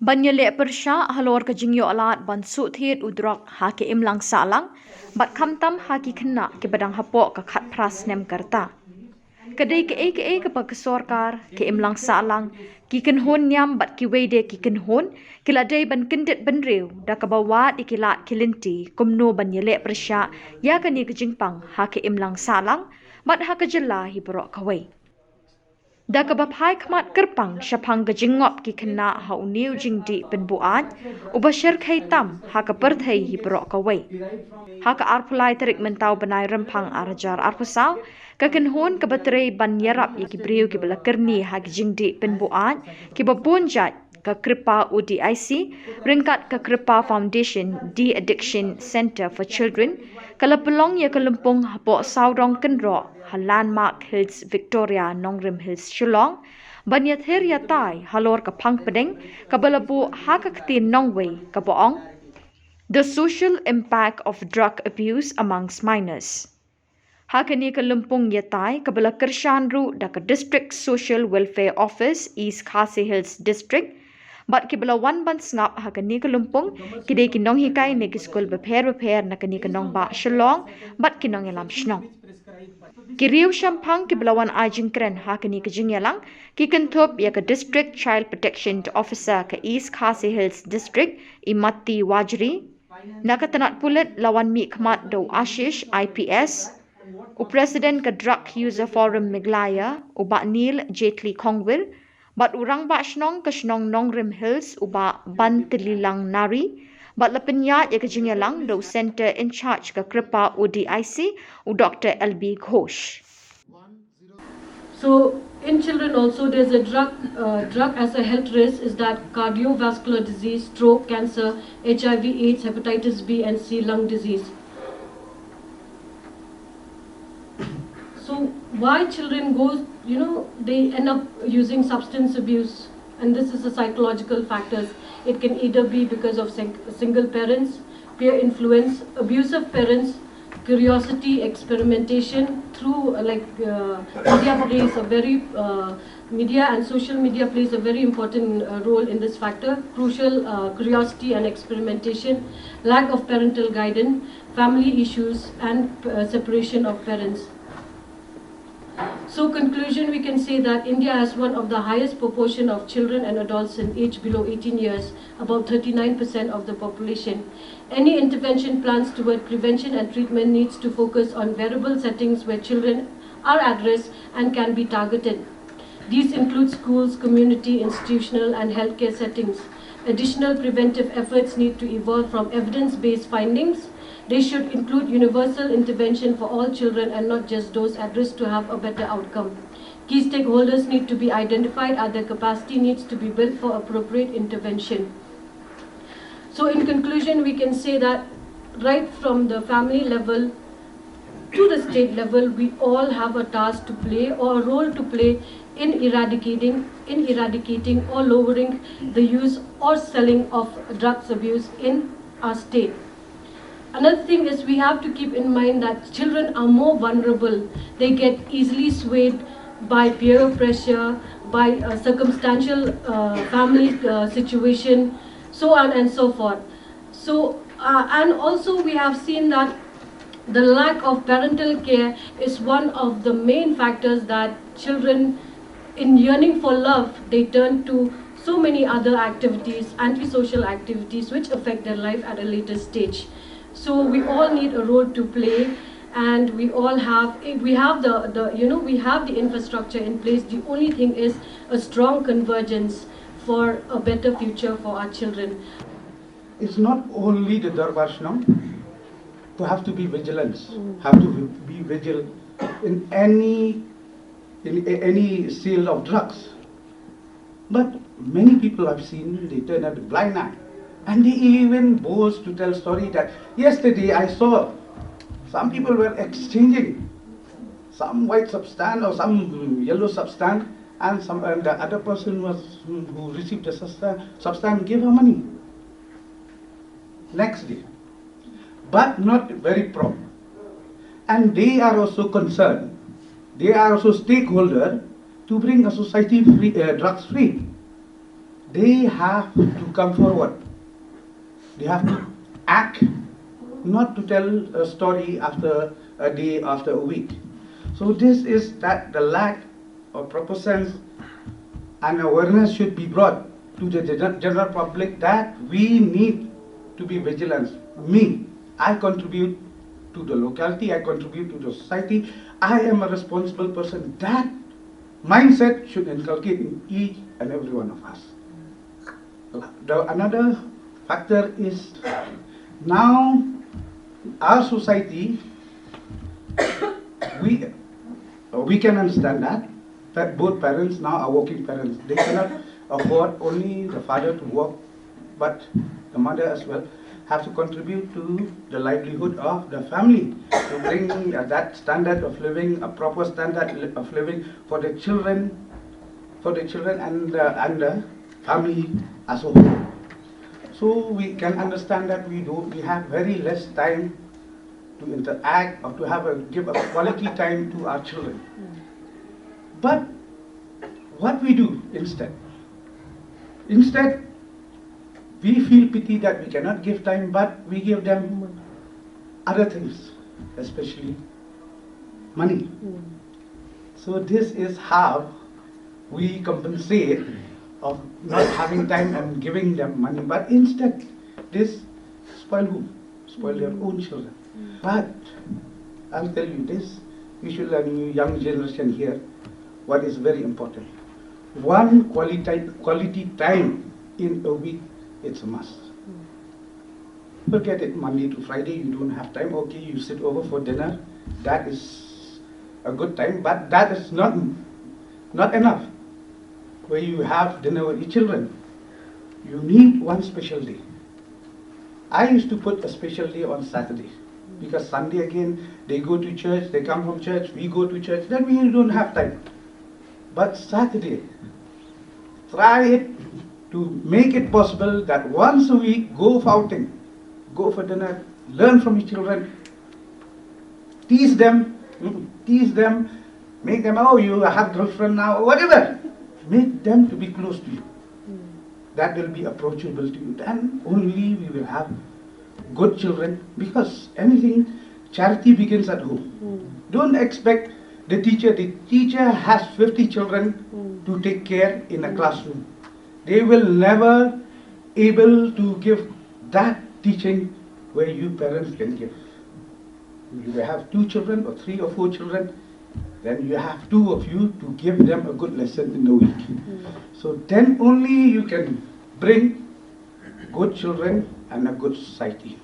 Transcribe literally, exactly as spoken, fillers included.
Ban ïaleh pyrshah halor ka jingïoh lad ban suhthied u drok ha ka imlang sahlang, bad khamtam ha ki khynnah kiba dang hapoh ka khatphra snem ka rta. Ka dei kaei kaei kaba ka sorkar, ka imlang sahlang, ki kynhun niam bad kiwei de ki kynhun, ki la dei ban kyndit bynriew, da kaba wad ïa ki lad ki lynti, kumno ban ïaleh pyrshah, ïa kane ka jingpang, ha ka imlang sahlang, bad ha ka jylla hi baroh kawei. Da kaba phai khmat kyrpang shaphang ka jingngop ki khynnah ha une u jingdih pynbuaid, uba shyrkhei tam ha ka pyrthei hi baroh kawei. Ha ka arphew lai tarik mynta u bnai Rymphang ar hajar arphew saw, ka kynhun kaba trei ban ïarap ïa ki briew kiba la kyrni ha ki jingdih pynbuaid, kiba bun jait, ka Kripa U D I C, ryngkat ka Kripa Foundation De-Addiction Centre for Children, ka la pynlong ïa ka lympung hapoh sawdong kynroh ha Landmark Hills Victoria, Nongrim Hills, Shillong, ban ïathir ïatai halor ka phang pdeng kaba la buh ha ka ktien nongwei kaba ong, The Social Impact of Drug Abuse Amongst Minors. Ha kane ka lympung ïatai kaba la kyrshan ruh da ka District Social Welfare Office, East Khasi Hills District, bad kiba la wan ban sngap ha kane ka lympung ki dei ki nonghikai na ki skul bapher bapher na kane ka nongbah Shillong, bad ki nongïalam shnong. Ki riewshemphang kiba la wan ai jingkren ha kane ka jingïalang ki kynthup ïa ka District Child Protection Officer ka East Khasi Hills District, i Matti Wajri. Na ka tnat pulit la wan mihkhmat da u Ashish I P S, u President ka Drug User Forum Meghalaya, u Bah Neil Jetli Khongwir, bad u Rangbah Shnong ka shnong Nongrim Hills, u Bah Bantililang Nari, bad la pynïaid ïa ka jingïalang da u Centre in-charge ka Kripa U D I C, u Doctor L B Ghosh. So in children also, there's a drug, uh, drug as a health risk is that cardiovascular disease, stroke, cancer, H I V, AIDS, hepatitis B and C, lung disease. So why children go, you know, they end up using substance abuse, and this is a psychological factors. It can either be because of sing- single parents, peer influence, abusive parents, curiosity, experimentation through uh, like uh, media plays a very uh, media and social media plays a very important uh, role in this factor. Crucial uh, curiosity and experimentation, lack of parental guidance, family issues, and uh, separation of parents. So conclusion, we can say that India has one of the highest proportion of children and adults in age below eighteen years, about thirty-nine percent of the population. Any intervention plans toward prevention and treatment needs to focus on vulnerable settings where children are at risk and can be targeted. These include schools, community, institutional, and healthcare settings. Additional preventive efforts need to evolve from evidence based findings. They should include universal intervention for all children and not just those at risk to have a better outcome. Key stakeholders need to be identified and their capacity needs to be built for appropriate intervention. So, in conclusion, we can say that right from the family level to the state level, we all have a task to play or a role to play in eradicating, in eradicating or lowering the use or selling of drugs abuse in our state. Another thing is we have to keep in mind that children are more vulnerable. They get easily swayed by peer pressure, by uh, circumstantial uh, family uh, situation, so on and so forth. So, uh, and also we have seen that the lack of parental care is one of the main factors that children, in yearning for love, they turn to so many other activities, antisocial activities, which affect their life at a later stage. So we all need a role to play, and we all have, we have the, the, you know, we have the infrastructure in place. The only thing is a strong convergence for a better future for our children. It's not only the Darbar Shnong who have to be vigilant, have to be vigil in any in a- any sale of drugs. But many people I've seen, they turn a blind eye, and they even boast to tell story that yesterday I saw some people were exchanging some white substance or some yellow substance, and some and the other person was who received the substance, substance gave her money next day, but not very prompt. And they are also concerned. They are also stakeholder to bring a society free, uh, drugs free. They have to come forward. They have to act, not to tell a story after a day, after a week. So this is that the lack of proper sense and awareness should be brought to the gen- general public that we need to be vigilant. Me, I contribute to the locality, I contribute to the society. I am a responsible person. That mindset should inculcate in each and every one of us. The another factor is now our society, we we can understand that that both parents now are working parents. They cannot afford only the father to work, but the mother as well have to contribute to the livelihood of the family to bring uh, that standard of living, a proper standard li- of living for the children, for the children and the, and the family as a whole. So we can understand that we do we have very less time to interact or to have a give a quality time to our children. But what we do instead? Instead, we feel pity that we cannot give time, but we give them other things, especially money. So this is how we compensate of not having time and giving them money. But instead, this spoil who? Spoil their own children. But I'll tell you this, we should learn you young generation here what is very important. One quality quality time in a week, it's a must. Forget it, Monday to Friday, you don't have time. Okay, you sit over for dinner. That is a good time, but that is not not enough. Where you have dinner with your children, you need one special day. I used to put a special day on Saturday because Sunday again they go to church, they come from church, we go to church, then we don't have time. But Saturday, try it to make it possible that once a week go for outing, go for dinner, learn from your children, tease them, mm, tease them, make them, oh, you have girlfriend now, or whatever. Make them to be close to you. That will be approachable to you. Then only we will have good children because anything, charity begins at home. Don't expect the teacher, the teacher has fifty children to take care in a classroom. They will never able to give that teaching where you parents can give. You have two children or three or four children, then you have two of you to give them a good lesson in the week. So then only you can bring good children and a good society.